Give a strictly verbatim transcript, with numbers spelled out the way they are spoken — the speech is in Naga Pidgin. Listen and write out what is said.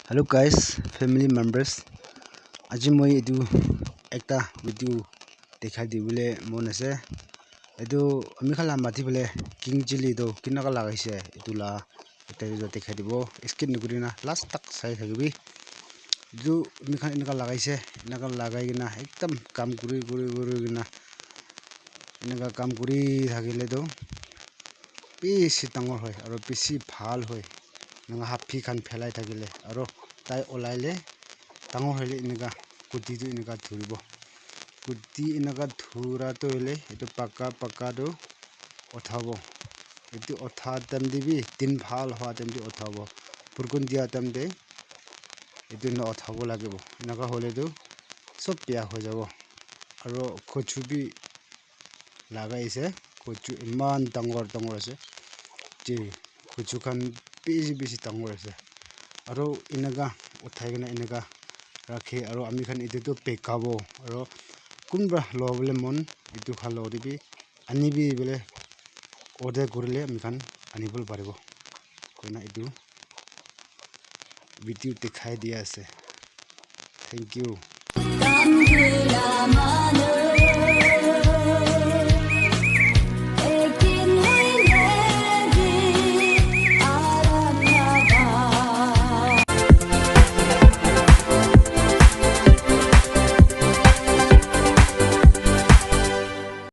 Hello guys, family members, aji moi etu ekta video dekhai dibole mon ase. Etu ami khan la mati bole king chili toh kinaka lagaise, etu la ekta video dekhai dibo. Skip nukuri na last tak sai thakibi. Etu ami khan enaka lagaise, enaka lagai kena ekdam kam kuri kuri kuri kena enaka kam kuri thakile toh bishi dangor hoi aro bishi bhal hoi. Enaka happy khan phelai thakile aro tai olai le dangor hoile enaka kuti tu enaka dhuribo. Kuti enaka dhura tu hoile etu paka paka tu uthabo. Etu utha time te bi din bhal hwa time te uthabo. Purkun dia time te etu na uthabo lagibo. Enaka hoile tu sob biya hoi jabo. Aro kochu bi lagai ase, kochu eman dangor dangor ase. Ji, kochu khan bishi bishi dangor ase. Aro enaka uthai kena enaka rakhe, aro ami khan etu tu pekabo. Aro kunba lobole mon etu khan lobole bi anibi bole order kurile ami khan anibole paribo. Koina etu video dekhai dia ase. Thank you.